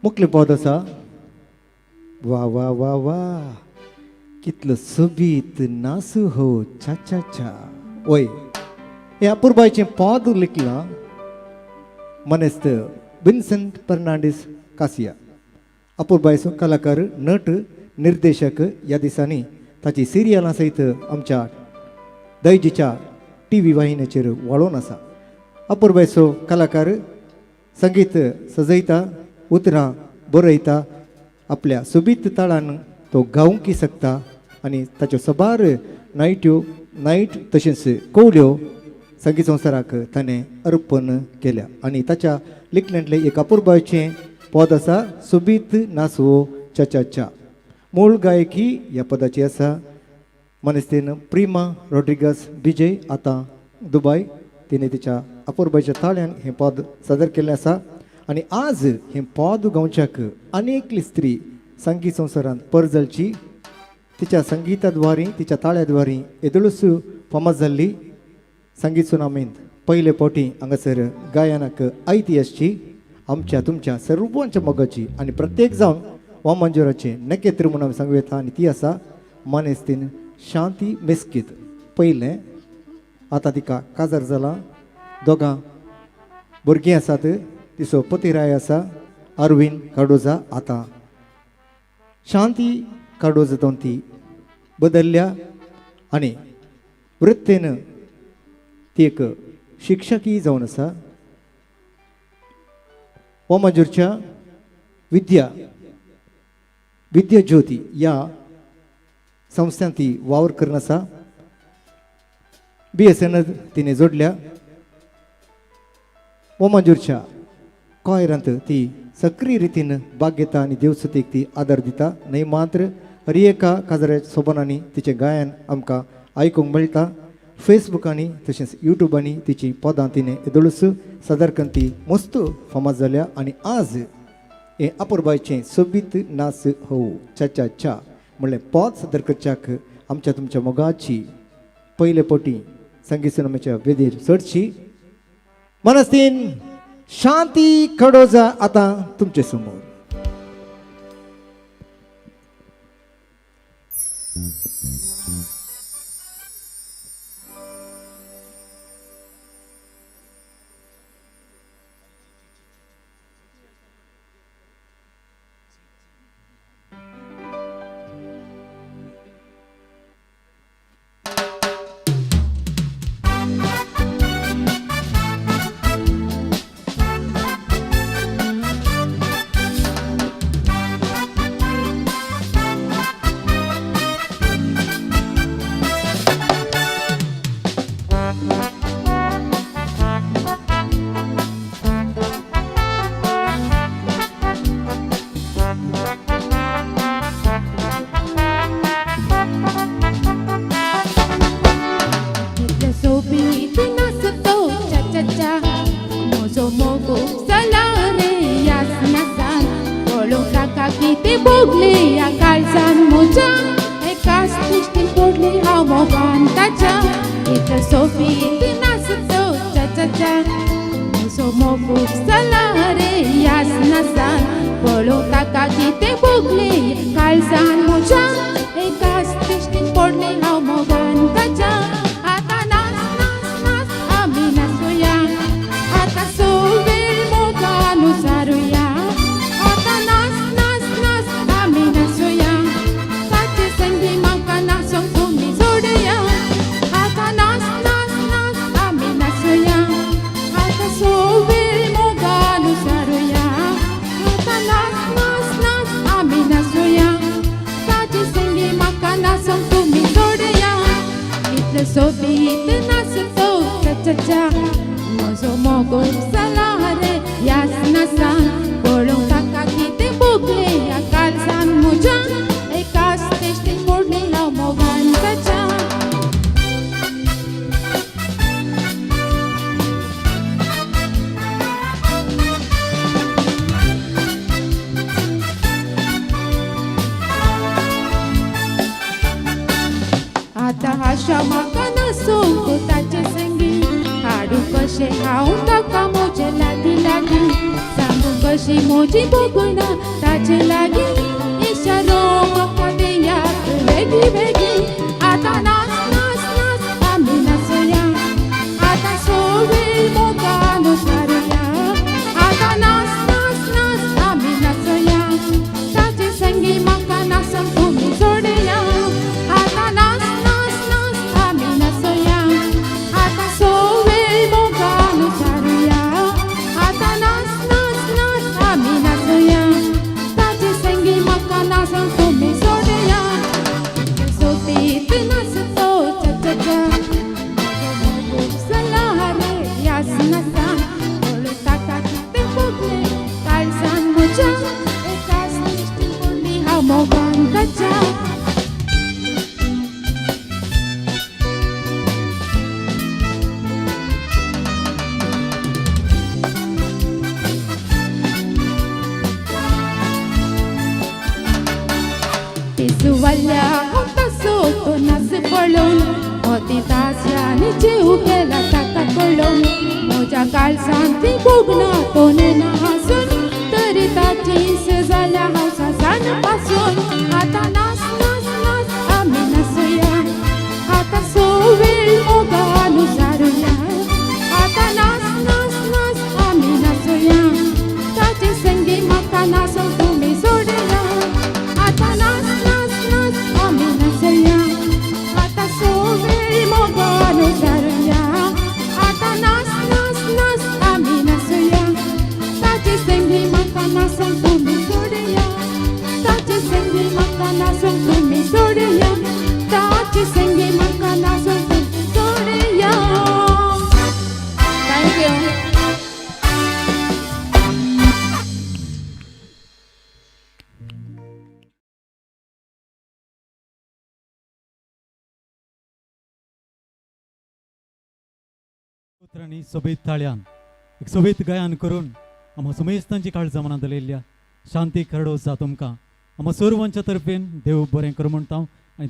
मुखलें पद आसा वा वा वा वा कितलो सोबीत नासू हो चा चा चा. वय हे अपुरबायचें पद लिखलां मनेस्त विन्सेंट फर्नांडीस कासिया. अपुरबायचो कलाकार, नट, निर्देशक. ह्या दिसांनी ताची सिरियलां सयत आमच्या दैजीच्या टी व्ही वाहिन्याचेर वाळोवन आसा. अपुरबायचो कलाकार संगीत सजयता, उतरां बरयता, आपल्या सोबीत ताळान तो गावंकी शकता आनी ताच्यो सबार नायट्यो नायट तशेंच कोवल्यो संगीत संवसाराक ताणें अर्पण केल्या. आनी ताच्या लिखण्यांतलें एक अपुरबायचें पद आसा सोबीत नासवो चा चा चा. मूळ गायकी ह्या पदाची आसा मनेस्तीन प्रिमा रॉड्रिगस विजय, आतां दुबाय. तिणें तिच्या अपुरबायच्या ताळ्यान हें पद सादर केल्लें आसा. आनी आज हें पद गावच्याक अनेकली स्त्री संगीत संवसारांत परजळची, तिच्या संगीताद्वारे तिच्या ताळ्याद्वारे येदोळूच फामाद जाल्ली संगीत सुनामींत पयले फावटी हांगासर गायनाक आयती आसची आमच्या तुमच्या सर्वांच्या मोगाची आनी प्रत्येक जावन वामंजुराचें नखेत्र म्हणून आमी सांगू येता. आनी ती आसा मानेस्तीन शांती मेस्कीत. पयलें आतां तिका काजार जाला, दोगां भुरगीं आसात. तिचो पतिराय आसा अरविंद कार्डोजा. आतां शांती कार्डोजा जावन ती बदलल्या आनी वृत्तेन ती एक शिक्षकी जावन आसा. वामांजूरच्या विद्या विद्या ज्योती ह्या संस्थांत ती वावर करून आसा. बी एस एन तिणें जोडल्या. वामांजूरच्या कॉयरांत ती सक्रीय रितीन भाग घेता आनी देवसुतीक ती आदार दिता. न्हय मात्र हर एका काजऱ्या सोबनांनी तिचें गायन आमकां आयकूंक मेळटा. फेसबुकांनी तशेंच युट्यूबांनी तिची पदां तिणें येदोळूच सादर करून ती मस्त फामाद जाल्या. आनी आज हें अपुरबायचें सोबीत नाच हो चा चा चा म्हणलें पद सादर करच्याक आमच्या तुमच्या मोगाची पयले फावटी संगीत सिनेमाच्या वेदीर चडची मनस्तीन शांती कडोजा आतां तुमचे समोर. इतलो सोबीत नाचतो चा चा चा म्हजो मोगो जाला रे ह्याच नाचान. पळोवंक ताका कितें भोगलें ह्या काळजान म्हज्या, एकाच दिश्टीन पडलें हांव मोगान ताच्या. इतलो सोबीत नाचतो चा चा चा म्हजो मोगो जाला रे ह्याच नाचान. पळोवंक ताका कितें भोगलें काळजान म्हज्या, एकाच दिश्टीन पडलें हांव मोगान ताच्या. आतां नाच नाच नाच आमी नाचुया, आतां सोबेल मोगान उसारुया. आतां नाच नाच नाच आमी नाचुया, ताचे संगी म्हाका नाचोंक तुमी जोडया. आतां नाच नाच नाच आमी नाचुया, आतां सोबेल मोगान उसारुया. आतां नाच नाच नाच आमी नाचुया, ताचे संगी म्हाका नाचोंक तुमी जोडया. इतलो सोबीत नाचतो चा चा चा म्हजो मोगो जाला रे ह्याच नाचान. पळोवंक ताका कितें भोगलें ह्या काळजान म्हज्या, एकाच दिश्टीन पडलें हांव मोगान ताच्या. आतां आशा म्हाका नाचोवंक ताचे संगी, हाडूं कशें हांव ताका म्हजे लागीं लागीं, सांगूं कशें कशी म्हजी भोगना ताचे लागीं इशारो म्हाका दियात वेगळी वेगळी. आतां नाच नाच नाच आमी नाचया, आतां सोवेळ मोगान सारुया. आतां नाच नाच नाच आमी नाचया, ताचे संगी म्हाका नाचूंक तुमी सोडया. आतां नाच नाच नाच आमी नाचया, आतां सोवेळ मोगान सारुया. आतां नाच नाच नाच आमी नाचया, ताचे संगी म्हाका नाचूंक तुमी सोडया. सोबीत नाचतो चा चा चा, चला रे यास नासा, पळोवन ताका कितें भोगलें काळजान म्हज्या, एकाच दिश्टीन पडली हांव मोगान ताच्या. पिसुवाल्या हांव तसो तो नाच पळोवन, मोती ताज्यानी जीव गेला ताका कळोवन. म्हज्या काळजान ती भोगना तो नेना हांसून, तरी ताची जाल्या हांव सासान पासून. आतां नाच नाच नाच आमी नाचुया, आतां सोवेळ मोगान सारुया. आतां नाच नाच नाच आमी नाचुया, ताचे संगी म्हाका नाचूंक तुमी सोडया. आतां नाच नाच नाच आमी नाचया, आतां सोवेळ मोगान सारुया. आतां नाच नाच नाच आमी नाचया, ताचे संगी म्हाका नाचूंक तुमी सोडया. ताचे संगी म्हाका नाचूंक तुमी सोडया. ताचे संगी म्हाका नाचूंक तुमी सोडया. Thank you. उतरांनी सोबीत ताळ्यान एक सोबीत गायन करून आम्हा सुमेस्तांची काळजां मनांत दवरिल्ल्या शांती खरडो जा तुमकां आम्हा सर्वांच्या तर्फेन देव बरें करूं म्हणटा.